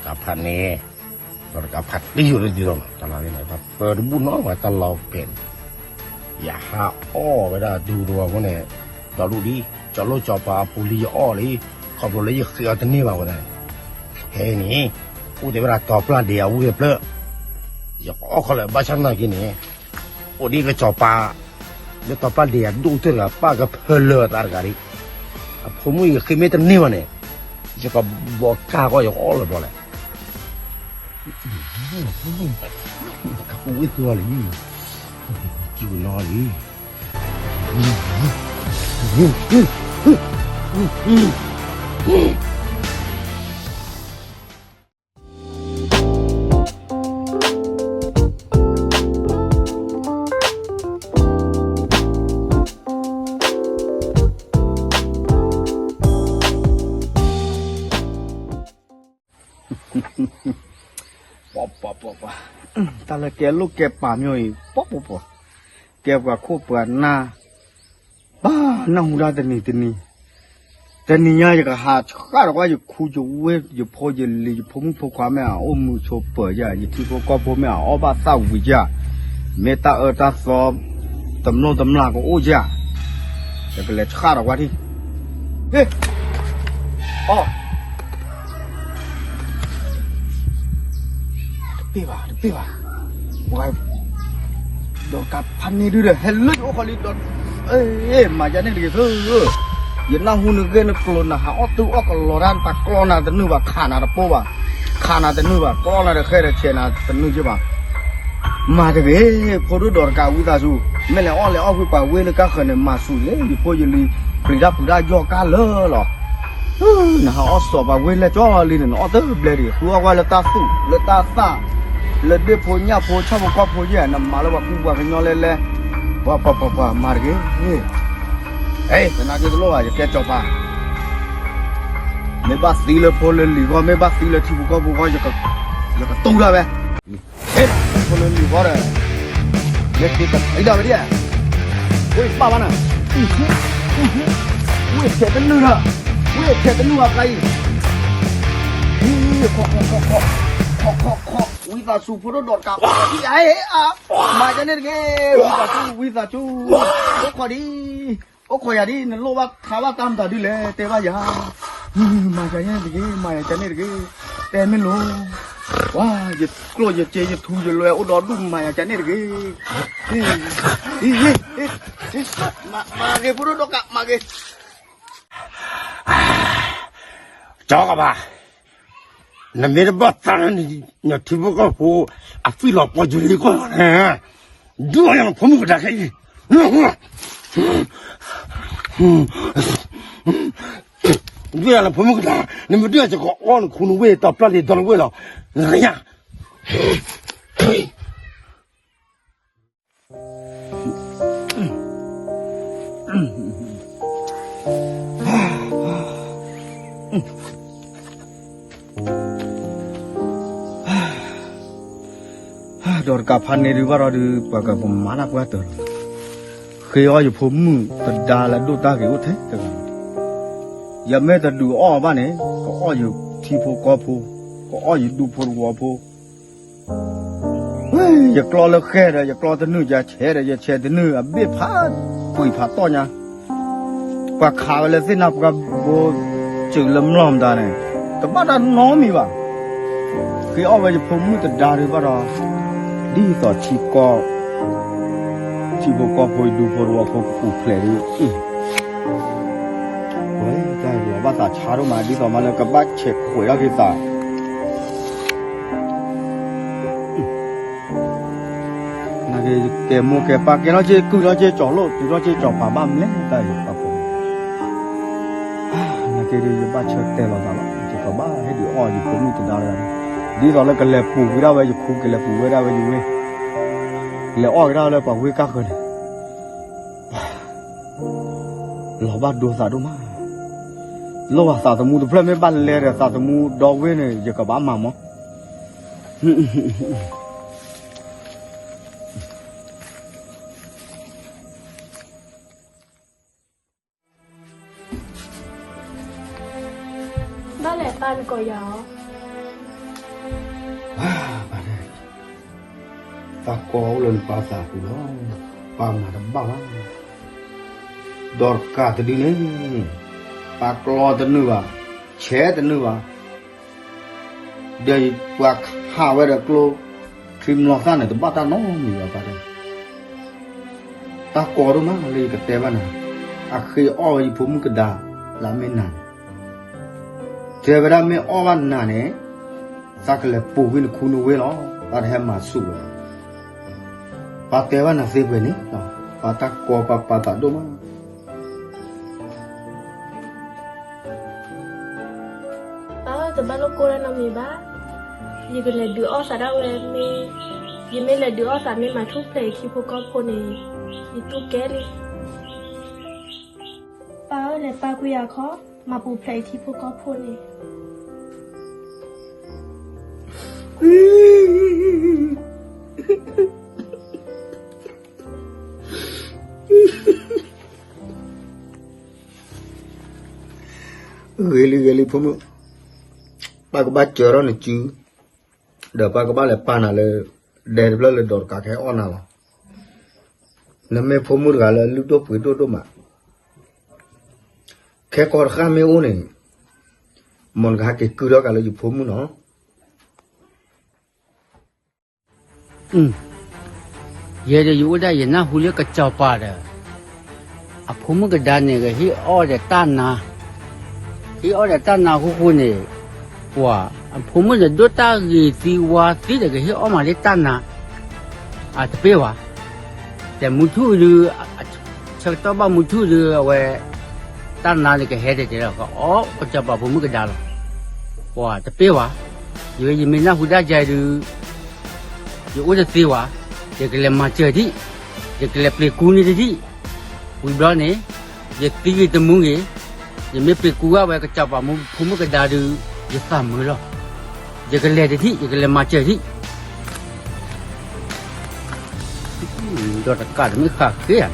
တၢ်ဖးန့ၣ်, ဒီးတကးဖးတံၢ်ယိာ်လၢဒ်သိးလီၤ, တၢ်လီၤန့ၣ် ပၢတဘူၣ်နီၤ ပှၤတၢ်လီၤဖဲန့ၣ်, ယဟးအီၣ်ဝဲဒၣ်ဒူသဝီဖိန့ၣ်, ဒီဒူၣ်ဒံး ကၠီလိၣ်ကၠီပၤအပူၤလံယအီၣ်လံ, ခီဖျိလၢယဃ့အီၤတန့ၢ်ဘၣ်ဝဲဒၣ်န့ၣ်, ဖဲန့ၣ်, အိၣ်တဲဝဲဒၣ်တီၤပျၢ်ဒ့အဝ့ၢ်အဖျၢၣ်, ယကအီၣ်ခီလၢဘၣ်ဆၣ်သနာ်က့န့ၣ်, အိၣ်ဒ်ကၠီပၤ လၢတီၤပျၢ်ဒ့အဒိၣ်ကတၢၢ်တဂၤ ပၢ်ကဖၢလၢအသးတဂၤဒံး, အဖိမုၣ်ယဃ့မ့ၢ်တန့ၢ်ဘၣ်န့ၣ်, ယကဘီကၢ်ဃီ ယကအီၣ်လၢၤဘျီလဲၣ်, ကဝ့ၢ်သူအီၤလံ, ကဝ့ၢ်နီလံ. ပှၤပှၤပှၤပှၤ, တၢ်လၢကဲလိာ်ကဲပာ်မ့ၢ်အံၤ ပှၤပှၤပှၤ, ကဲပှၤခိၣ်ပှၤနၢ်, ပှၤနၢ်ဟူဒၣ်တနံၤတနံၤ, တနံၤညါယကဟးဆှၣ်ဒီးကွၢ်ယခူယဝ့ၢ် ယဖိယလံၤ ယဖိမုၣ်ဖိခွါမ့ၢ်အအိၣ်မုာ်ဆိးပၢၤယၤ ယထံဖိကီၢ်ဖိမ့ၢ်အအီၣ်ဘၣ်သၣ်ဝံၤယၤ, မ့ၢ်တၢ်အၢတၢ်သီ တမျိၢ်တမျာ်ကအိၣ်ယၤ, ယကလဲၤဆှၣ်ဒီးကွၢ်ထံၣ်, ဟ့ၣ်, အီၣ် တပ့ၢ်ဘၣ် တပ့ၢ်ဘၣ်, ပှၤ, ဒီးကးဖးန့ၢ်ဒုဒီး ဟဲလၢယအိၣ်ဃီလံဒီး, မၤယၤန့ၣ်တဂ့ၤသၢ, ယနၢ်ဟူနဂ့ၢ်နကျိၤ နဟးအီၣ်တုၤအီၣ်ကလီတၢ် ပှၤကျီနၤတနုာ်ဘၣ် ခးနၤတပိၢ်ဘၣ်, ခးနၤတနုာ်ဘၣ် ကျီနၤဒီးဃဲဒီးဆဲးနၤတနုာ်က့ဘၣ်, မၤတဂ့ၤ, ဖိဒိၣ်ဒီးတကးဝံသးစူၤ, မ့ၢ်လဲၤအီၣ်လဲၤအီၣ်ဝံပှၤဝ့ၢ်လၢကါဃၢၤန့ၣ် မၤစူၤလၢယဖိယလံၤ ပျံၤတၢ်ပူၤတၢ်ယီၢ်ကါလၢာ်လီၤ. နဟးအီၣ်စီၤပၤဝ့ၢ်လဲၣ်ကၠီလံန့ၣ် နအီၣ်တဘျဲၣ်ဒံး ဃုအီၣ်ကွၢ်လၢတၢ်သူၣ်လၢတၢ်သၣ်, လၢဒ့ၣ်ဖိညၣ်ဖိဆၣ်ဖိကီၢ်ဖိယဲၢ် နမၤလၢပှၤကူပှၤကညီလဲၣ်လဲၣ်, ပှၤပှၤပှၤပှၤမၤတဂ့ၤ, သနာ်က့တလိၣ်ဘၣ် ယကဲစီၤပၤ, မ့ၢ်ဘၣ်သံလၢဖိလၢလံၤဂီၢ် မ့ၢ်ဘၣ်သံလၢထံဖိကီၢ်ဖိဂီၢ် ယကတူၢ်တၢ်ဝဲ ဟ့ၣ်, ဖိလၢလံၤဃီဒီး, မ့ၢ်က့ၤတဖံးဒၣ်ဝဲဒၣ်, ဝ့ၢ်ဘၣ်ဘၣ်နၤ, ဝ့ၢ်ထဲးတနုာ်ဒီး, ဝ့ၢ်ထဲးတနုာ်ဘၣ်ဖျါအံၤ, ခီခီခီခီ, ခီခီခီ, ဝံသးစူၤဖိဒိၣ်ဒီးတကး, အါ, မၤယၤန့ၣ်တဂ့ၤ, ဝံသးစူၤ ဝံသးစူၤ, အိၣ်ခိးဒံး, အိၣ်ခိးယၤဒ် နလိၣ်ဘၣ်ခးဘၣ်တၢ်မတၤဒ်လဲၣ် တဲဘၣ်ယၤ, မၤယၤန့ၣ်တဂ့ၤ မၤယၤကန့ၣ်တဂ့ၤ, တဲမ့ၢ်လိၤ, ဝါ, ယကျိၣ်ယစ့ယထူယလွဲအိၣ်ဒီးဒူၣ်မၤယၤကန့ၣ်တဂ့ၤ, မၤဂ့ၤဖိဒိၣ်ဒီးကး မၤဂ့ၤ ကီကဘၣ်, နမ့ၢ်တဘၣ်သးန့ၣ် နထံဖိကီၢ်ဖိ အသွံၣ်လီၤပှီၢ်ယလံၤကီၢ်န့ၣ်, ဒုးအီၣ်ယၤနဖိမုၣ်ကဒါခဲအံၤ, ဒုးအီၣ်ယၤနဖိမုၣ်ကဒါ, နမ့ၢ်ဒုးအီၣ်ယကအီၣ်နခူနဝ့ၢ် တီၤပျၢ်လံၤဒီနဝ့ၢ်လီၤ, နသ့ၣ်ညါ ဒီးတကးဖးန့ၢ်ဒုးဘၣ်ဒီးဒုး ပှၤကပမၤတၢ်ပှၢ်တၢၢ်လီၤ, ဃ့အီၣ်ယဖိမုၣ်တဒါလၢဒိၣ်တၢ်ဂ့ၤအိၣ်ထဲတဂၤ, ယမ့ၢ်တဒုးအီၣ်ဘၣ်န့ၣ် ကအီၣ်ယထံဖိကီၢ်ဖိ, ကအီၣ်ယဒူဖိတဝီဖိ ယကျီလၢဃဲဒီးယကျီတနုာ် ယဆဲးဒီးယဆဲးတနုာ် အဘ့ၣ်ဖးပှံာ်ဖးတီၢ်ညါ, ပှၤခးဝဲလၢသ့ၣ်နၢ်ပှၢ်ဘိ စၢၤလၢမျိာ်မတၤန့ၣ် တဘၣ်တၢ်နီတမံၤဘၣ်, ဃ့အီၣ်ဝဲယဖိမုၣ်တဒါဒုးဘၣ်ဒီး ဒ်သိးထံကီၢ် ထံဖိကီၢ်ဖိ ယဒူဖိတဝီဖိကပူၤဖျဲးဒုး ဝဲတၢ်လီၤဘၣ်သးဆါဒိၣ်မး ဒ်သိးမးလၢကဘၣ်ဆဲးခွဲးထီၣ်က့ၤသး နာ်က့ ကဲမိၢ်ကဲပၢ် ကဲထီၣ်က့ၤကုၢ်ထီၣ်က့ၤကၠီၤလိၣ် တုၤထီၣ်က့ၤကၠီၤပၤဘၣ်မလဲၣ်တၢ်အံၤပှၤဖိ, နာ်က့ဒုး ယဘၣ်ဆၢတဲာ်လီၤသးလီၤ ယကဘၣ်ဟဲဒုးအီၣ်ယဖိမုၣ်တဒါတဂၤန့ၣ်, ဒ်သိးလၢကလဲၤပူၤက့ၤဒၣ်ဝဲယခူ ကလဲၤပူၤဝဲဒၣ်ဝဲယဝ့ၢ်, လဲၤအီၣ်က့ၤဒၣ်လၢပှၤဝ့ၢ်ကါဃၢၤန့ၣ် လီၤဘၣ်ဒိသးဒိၣ်မး, လိၣ်ဘၣ်သးသမူတဖျၢၣ်မ့ၢ်ဘၣ်လဲၤဒီးသးသမူဒီဝ့ၢ်န့ၣ် ယကဘၣ်မၤမီၢ် ဘၣ်လဲၤပာ်နကိးယၤအီၤ, ပၢ်, ပၢ်တဲ, သးကိးအိၣ်လၢနပၢ်သးပူၤလီၤ, ပၢ်မၤတဘၣ်ဘၣ်. ဒီးတကးတဒုန့ၣ်, ပၢ်ကျီတနုာ်ဘၣ်, ဆဲးတနုာ်ဘၣ်, ဒီးပှၤခးဝဲဒီးကျိချံမျိာ်သၣ်န့ၣ် တဘၣ်တၢ်နီတမံၤဘၣ် ပၢ်တဲ. တၢ်ကီဒိၣ်မးလၢယကတဲဘၣ်နၤ, အဃ့အီၣ်ဝဲယဖိမုၣ်ကဒါလၢအမ့ၢ်နၤန့ၣ်, တဲဝဲဒၣ်မ့ၢ်အီၣ်ဘၣ်နၤန့ၣ်, သးကလဲၤပိာ်ကွံာ်နခူနဝ့လီၤ, ပၢ်တဟဲမၤဆူၣ်ဝဲ. ပၢ်တဲဘၣ်နၤသ့ပှဲၤန့ၣ်, ပၢ်တၢ်ကီပၢ်ပၢ်သးဒိၣ်မး. ပၢ်ဧၢ တဘၣ်လိာ်ကိၢ်တၢ်နီတမံၤဘၣ်. ယကလဲၤဒုးအီၣ်သးဒၣ်ဝဲမ့ၢ်, ယမ့ၢ်လဲၤဒုးအီၣ်သးမ့ၢ်မၤထူၣ်ဖျဲးယခံဖိကီၢ်ဖိန့ၣ်, ယတူၢ်ကဲလံ. ပၢ်ဧၢ လဲၤပာ်ကွံာ်ယၤခီ, မၤပူၤဖျဲးယခံဖိကီၢ်ဖိန့ၣ်. ဂ့ၤလံ ဂ့ၤလံ ဖိမုၣ်, ပၢ်ကဘၣ်စၢၤထီၣ်နစု, ဒီးပၢ်ကဘၣ်လဲၤပာ်နၤလၢ ဒဲတဖျၢၣ်လၢဒီးတကးကဟဲအီၣ်နၤလီၤ. နမ့ၢ်ဖိမုၣ်တဂၤလၢလုၢ်ဒိၣ်ပှ့ၤဒိၣ်ဒိၣ်မး, ခဲကီတဃၣ်မ့ၢ်အိၣ်န့ၣ်, မ်နကဟဲက့ၤကုၢ်ထီၣ်က့ၤလၢယဖိမုၣ်နီၤ. ယဲဒီးယအိၣ်ဒၣ်ယနၢ်ဟူလၢကစီၤပၤဒီး အဖိမုၣ်ကဒါန့ၣ် ကဟ့ၣ်အီၣ်ဒီးတၢ်နါ, ဟ့ၣ်အီၣ်ဒီးတၢ်နါဃိဃိန့ၣ်, ပှၤအဖိမုၣ်န့ၣ်ဒိၣ်တၢ်ဂ့ၤသံဝါသံဒီး ကဟ့ၣ်အီၣ်မးလၢတၢ်နါ, အတပ့ၢ်ဘၣ်. တဲမုၢ်ထူၣ်ဒုး, ဆၢကတီၢ်ဘၣ်မုၢ်ထူၣ်ဒုး အဝဲ တၢ်နါန့ၣ်ကဟဲတဲာ်တဲာ်လီၤ, ကအီၣ်ကစီၤပၤဖိမုၣ်ကဒါလီၤ. ပှၤတပ့ၢ်ဘၣ်. ယဝဲယမ့ၢ်နၢ်ဟူဒၣ်ယဲဒုး ယအိၣ်တသ့ဘၣ်, ယကလဲၤမၤစၢၤဒံး, ယကလဲၤပျ့ၤကူန့ၢ်တဒံး, ဝံၤဘျီန့ၣ်, ယသံဂ့ၤတမူဂ့ၤ, ယမ့ၢ်ပျ့ၤကူဘၣ်ဝဲကစီၤပၤဖိမုၣ်ကဒါဒုး, ယသးမုာ်လီၤ. ယကလဲၤတဒံး, ယကလဲၤမၤစၢၤဒံး, ဒီးတကးတမ့ၢ်ဃးဃ့ဧါ.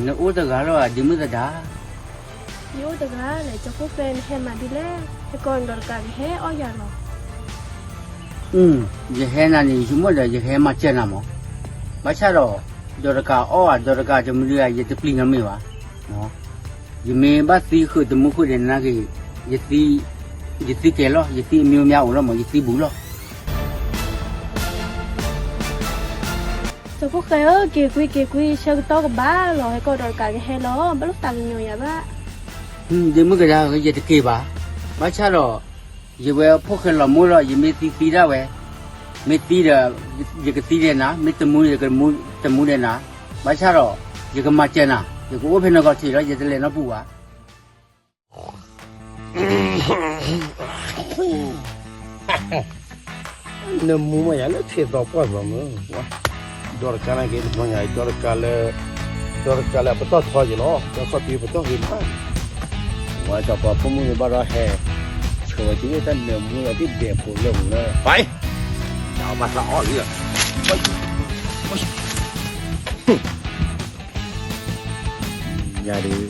နအိၣ်တဂၤလီၤဧါ ဒ့မုၣ်သဒါ. ယအိၣ်တဂၤလဲၣ်, ကၠီဖိဃဲ နဟဲမၤဒ်လဲၣ်, ဟဲကိးဒီးတကးကဟဲအီၣ်ယၤလီၤ. ယဟဲနၤန့ၣ် ယဆိကမိၣ်ဒီး ယကဟဲမၤစၢၤနၤမး. ဘၣ်ဆၣ်ဒီး ဒီးတကးအီၣ်ဧါ, ဒီးတကးတမုာ်ဧါ, ယတပျံၤနီတမံၤဘၣ်. ယမ့ၢ်ဘၣ်သံဃုာ်တမူဃုာ်ဒီးနၤဂ့ၤ, ယသံကဲၤလီၤ, ယသံအမံၤမ့ၢ်အိၣ်လီၤမး, ယသံဘူးလီၤ. ကၠီဖိဃဲဧၢ, က့ၤကွံာ်က့ၤကွံာ်, ဆၢကတီၢ်ကဘၣ်လီၤ, ဟဲကိးဒီးတကးကဟဲလီၤ, ဘၣ်လိာ်သးကညီၤယၤဘၣ်. ဒ့မုၣ်ကဒါဧၢ, ယတက့ၤဘၣ်. ဘၣ်ဆၣ်ဒီး ယဝဲဖိၣ်ဃဲလီၤမိၢ်လီၤ, ယမ့ၢ်သံသံဒၣ်ဝဲ, မ့ၢ်သံဒီး ယကသံဒီးနၤ, မ့ၢ်တမူ ယကမူ, တမူဒီးနၤ, ဘၣ်ဆၣ်ဒီး ယကမၤစၢၤနၤ, ယကအိၣ်ဖဲနဂီၢ်ထံးလီၤ, ယတလဲၤနီတပူၤဘၣ်. နမူမးယၤလၢထံၣ်သီပှၢ်သီမုၢ်, ဒီးတကးန့ၣ်က့ၤတဘျီညါ, ဒီးတကးလၢ, ဒီးတကးလၢအပတီၢ်ထီက့ၤလီၤ, ဒီးခီၣ်ဖံးပတီၢ်ဂ့ၤမး, ဝဲစီၤပၤဖိမုၣ်န့ၣ်ဘၣ်ဒီးဟဲ, ဆၢဝဲတုၤလၢတၢ်နၢမူလီၤ, တဒဲးဖိလၢမူလၢ, ပၢ်, တၢ်ဘၣ်သးအီၣ်လံလီၤ. ညါဒီး,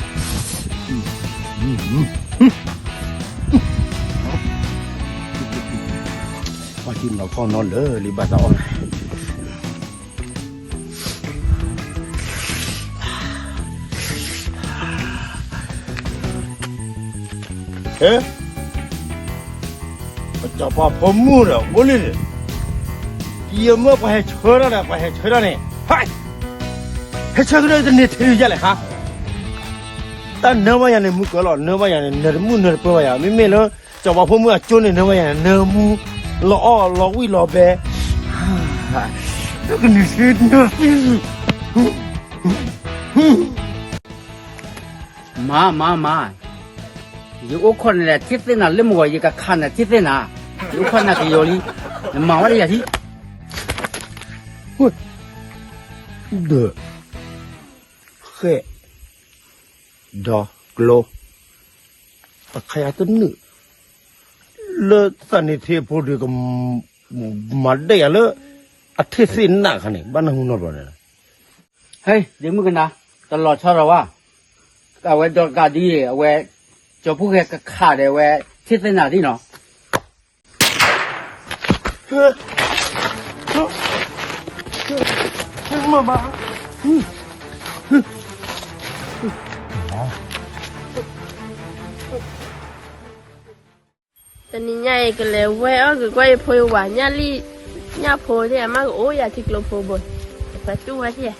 ပှၤထံၣ်နီၢ်ကီၢ်နီၢ်လၢာ်လံဘၣ်သးအီၣ်လီၤ. ဟဲ, ပစီၤပၤဖိမုၣ်ဒီးအိၣ်လံန့ၣ်, ယမၢပှၤဟဲဆှၢထီၣ်ဒီးပှၤဟဲဆှၢထီၣ်န့ၣ်, ဟဲဆှၢကဒီးတန့ၢ်ထဲယလဲၣ်ဟါ. တၢ်နၢဘၣ်ယၤန့ၣ် မုၢ်ကၢလီၤ, နၢဘၣ်ယၤန့ၣ် နၢတမုၢ်နၢတပၢၢ်ဘၣ်ယၤ, မ့မ့ၢ်လၢ စီၤပၤဖိမုၣ်အကၠိန့ၣ် နၢဘၣ်ယၤန့ၣ် နၢမူ, လီၤအီၣ်လီၤဝံၣ်လီၤဘဲ, တကနံၤဆ့နၢသံ မၤ, မၤ, မၤ, ယအိၣ်ခိးနၤဒီးထံၣ်သ့ၣ်နၤလၢမုၢ်ဂီၤ, ယကခးနၤထံၣ်သ့ၣ်နၤ, ယအိၣ်ခိးနၤကယီၤလံ, နမၤဝဲတယၤထံၣ်, ဒီး, ဃဲၣ်, ဒီးကျိ, အခါယၤတနုာ်, လၢသးန့ၣ်ထံဖိဒီး မၤဒဲးယၤလၢ အထံၣ်သ့ၣ်နၤခါန့ၣ် ဘၣ်နၢ်ဟူနီတဘျီန့ၣ်, ဟဲ, ဒ့မုၣ်ကနၢ, တလီၤဆီဒီးဝဲ, အဝဲဒီးကးဒ်အံၤ အဝဲ ကၠီၤဖိၣ်ဃဲကခးဒီးဝဲ ထံၣ်သ့ၣ်နၤဒ်နီၤ. တနံၤညါအံၤ ကလဲၤဝဲအီၣ်က့ၤကွၢ်ယဖိယဝၤ ညၣ်လံၣ် ညၣ်ဖိသ့ၣ် အမ့ၢ်ကအိၣ်ယၤထံကျိဖိဘိ ပှၤတူၢ်ဝဲသ့ၣ် ထံ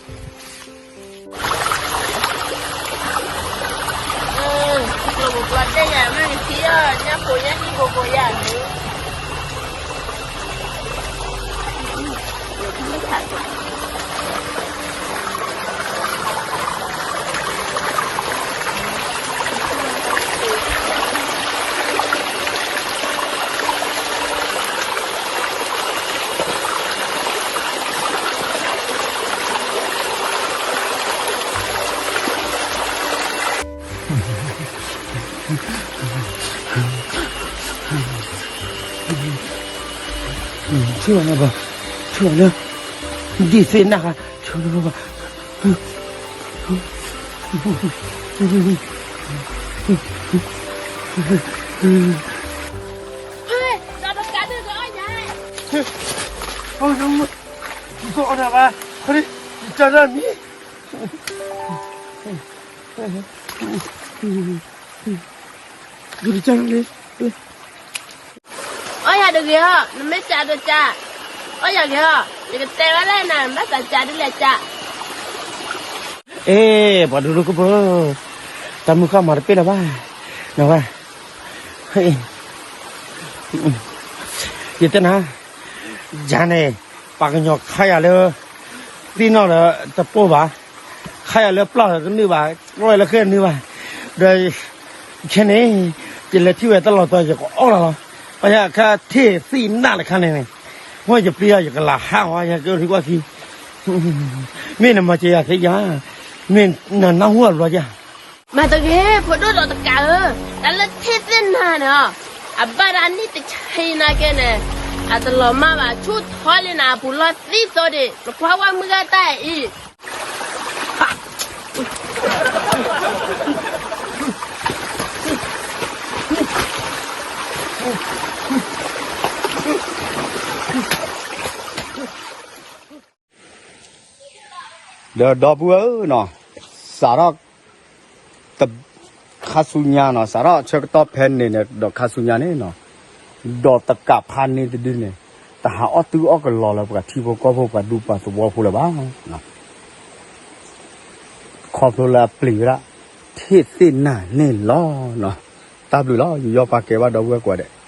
ကျိဖိပျီတဲယၤ မ့ၢ်ကထံၣ်အီၣ် ညၣ်ဖိညၣ်လံၣ်ဘိဘိယၤန့ၣ် ဆ့ၣ်နီၤဘၣ်, ဆ့ၣ်နီၤ, ဒ်သ့ၣ်နၢ်ဃါ, ဆ့ၣ်နီၤဘၣ်. အီၣ်ယၤတဂ့ၤဟီ, နမ့ၢ်စးဒီးစး, အီၣ်ယၤဂ့ၤဟီ, ယကတဲဝဲလၢနၤ ဘၣ်သးစးဒ်လဲၣ်စး. အ့ ပှၤဒိဒိကပၢၢ်, တၢ်မုၢ်ဃၢ်မၤတပ့ၢ်လၢၤဘၣ်, နဝဲ, ယတဲနၤ, ယၤန့ၣ်, ပှၤကညီခါယၤလၢ သ့ၣ်နီၣ်ဒီးတပိၢ်ဘၣ်, ခါယၤလၢပျၢ်ဒီးတနုာ်ဘၣ်, ကျီယၤလၢဃ့ၢ်တနုာ်ဘၣ်, ဒီး ခဲန့ၣ်, ယလဲၤထံၣ်ဝဲတၢ်လီၤတီၤ ယကအီၣ်လီၤလီၤ, ပှၤယခါထံၣ်သ့ၣ်နၢ်တခါန့ၣ်န့ၣ်, မ့ၢ်ယပျံၤအီၤ ယကလၤဟးအီၤ ယကအိၣ်ထံကွၢ်ခံ, မ့ၢ်နမၤစၢၤယၤခဲယၤ, မ့ၢ်နနၢ်ဟူအဘျီယၤ. မၤတဂ့ၤ ဖိဒိၣ်ဒီးတကးဧၢ, တၢ်လၢထံၣ်သ့ၣ်နၢ်န့ၣ်, အဘၣ်ဒၣ်နံၣ်တဆံနာ်က့န့ၣ်, အတလီၤမၢ်ဘၣ် ဆူၣ်ထီၣ်လံနၤ အပူၤလီၤသံသိဒံး နကွၢ်ဝဲမုၢ်ဂၤတၢ်အံၤ ဒီးဒီပုၢ်ဝဲၢ်ဧၢနီၤ, စးထီၣ် ခါဆူညါနီၤ, စးထီၣ်ဆၢကတီၢ်ဖဲန့ၣ်န့ၣ် ဒီးခါဆူညါန့ၣ်နီၤ, ဒီးတကးဖးန့ၢ်တဒုန့ၣ်, တဟးအီၣ်တုၤအီၣ်ကလီလၢပှၤထံဖိကီၢ်ဖိ ပှၤဒူပှၤသဝီဖိလၢၤဘၣ်. ခီဖျိလၢအပျံၤဝဲဒၣ် ထံၣ်သ့ၣ်နၢ်န့ၣ်လီၤ. တၢ်ဘျုးလီၤ. ယယီၢ်ပာ်ကဲဘၣ်ဒီပုၢ်ဝဲၢ်ကိးဂၤဒဲး.